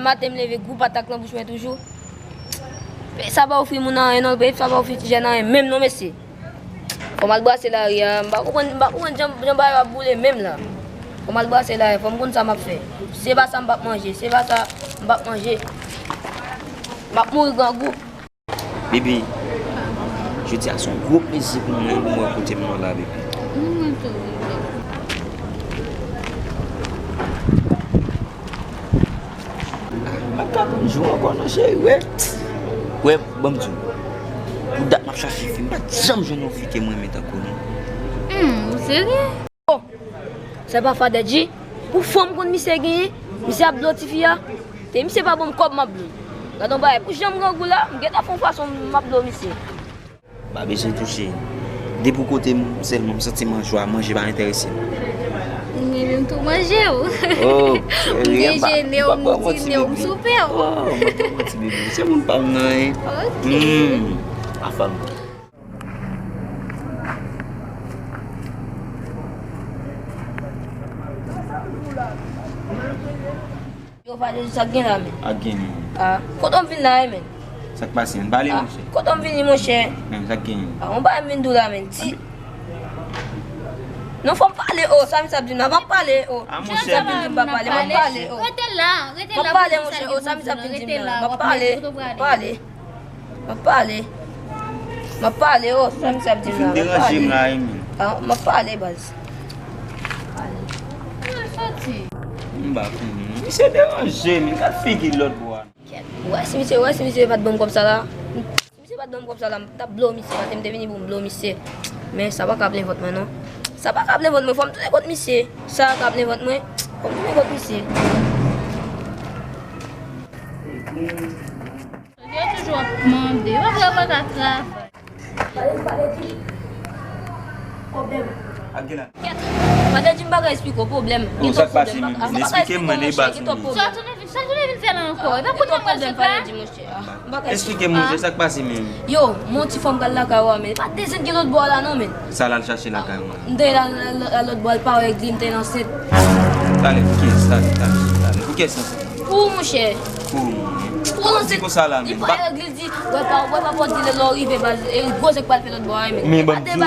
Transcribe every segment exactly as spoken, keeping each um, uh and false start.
Maten m leve, gwo patat lan bouch mwen toujou. Peyi sa pa ofri moun anyen non, peyi sa pa ofri ti jèn anyen menm non, mesye. Fò m al brase lari a, m pa konprann, m pa konprann jan, jan bagay yo ap boule menm la. Fò m al brase lari, fò m konn sa m ap fè. Se pa sa m p ap manje, se pa sa m p ap manje. M ap mouri grangou. Bibi, jodi a se yon gwo plezi pou mwen, pou mwen kote m nan la, bibi. Mwen tou, bibi. M pa ka konn jou ankò non, cheri, wè. Wè, ban m di w. Pou dat m ap chache fi, m pa t janm jwenn yon fi ke mwen renmen tankou nou. Hmm, ou serye? Oh, se pa Fadèdji. Pou fanm konn misye genyen, misye ap blo tifi a. Te misye pa ban m kòb, m ap blo. Gade yon bagay, pou jan m grangou la, m gentan fè yon fason m ap blo misye. Pa bezwen touche. Depi w kote m sèlman, m santi m an jwa, manje pa enterese m. Mwen menm tou manje w. Oh, m dejene w, m dine w, m soupe w. Oh, mwen pa manti, bebe. Se moun pa m nan, hein. Ok. Hmm. Afam. Yo, Fadèdji, sa k gen la, men? Ak gen, men. Ah, kote w vin la, men? Sa k pase, men? Pale, monchè. Kote w vini, monchè? Men, sa k gen? Ah, yon bagay m vin di w la, men. Ti. Non, fò m pale, oh, sa misye ap di m la, m ap pale, oh. Ah, monchè. Sa misye ap di m, m pa pale, m ap pale, oh. Rete la, rete la. M ap pale, monchè, oh, sa misye ap di m la, m ap pale, m ap pale. M ap pale. M ap pale, oh, sa misye ap di m la, m ap pale. Ou fin deranje m la, wi, men. Ah, m ap pale, baz. Pale. Mwen soti. M pa konnen. Misye deranje m, gad figi lòt bò a. Kèt. Ou wè si misye, ou wè si misye pa t ban m kòb sa la. Si misye pa t ban m kòb sa la, m t ap blo misye, paske m te vini pou m blo misye. Men sa pa ka plen vant mwen, non. Sa pa ka plen vant mwen, fò m tounen kont misye. Sa ka plen vant mwen, fò m tounen kont misye. Yo toujou ap mande, yo pa ka travay. Kèt. Fadèdji, m pa ka esplike w pwoblèm. Bon, sa k pase menm? Esplike m, mwen, e baz mwen. Sa w tounen vin, sa w tounen vin fè la ankò? E pa kote mwen sot la? Esplike m, monchè, sa k pase menm? Yo, m on ti fanm pral lakay ou a, men. Pa desann gen lòt bò a la non, men. Sa l al chache lakay mwen? M te la, la, la, lòt bò a, l pawè èg li, m te ansent. Talè, pou kiyès? Talè, talè, talè. Pou kiyès ansent? Pou ou, monchè. Pou ou, monchè. Pou ou, ansent. Di konsa la, men. Li pawè èg li, l di, wè pa, wè pa pòt di lè lè w rive, baz, e gwo zèk pral fè lòt bò a, men. Men ban m di w,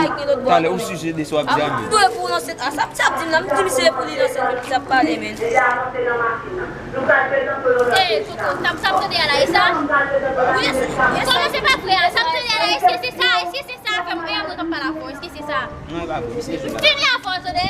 talè, ou sijè de sa w ap di a, men. Ap tou e pou ou ansent. A, sa misye ap di m la, m di misye pou li ansent, men misye ap pale, men. Ey, Koko, sa, sa m tande a la, e sa? Wi, e sa. Kòman se pa vre a? Sa m tande a la, èske se sa? Èske se sa? Fè m, e mwen k ap pale avè w, èske se sa? Non, e pa vre, misye se pa. Fini avè w, tande.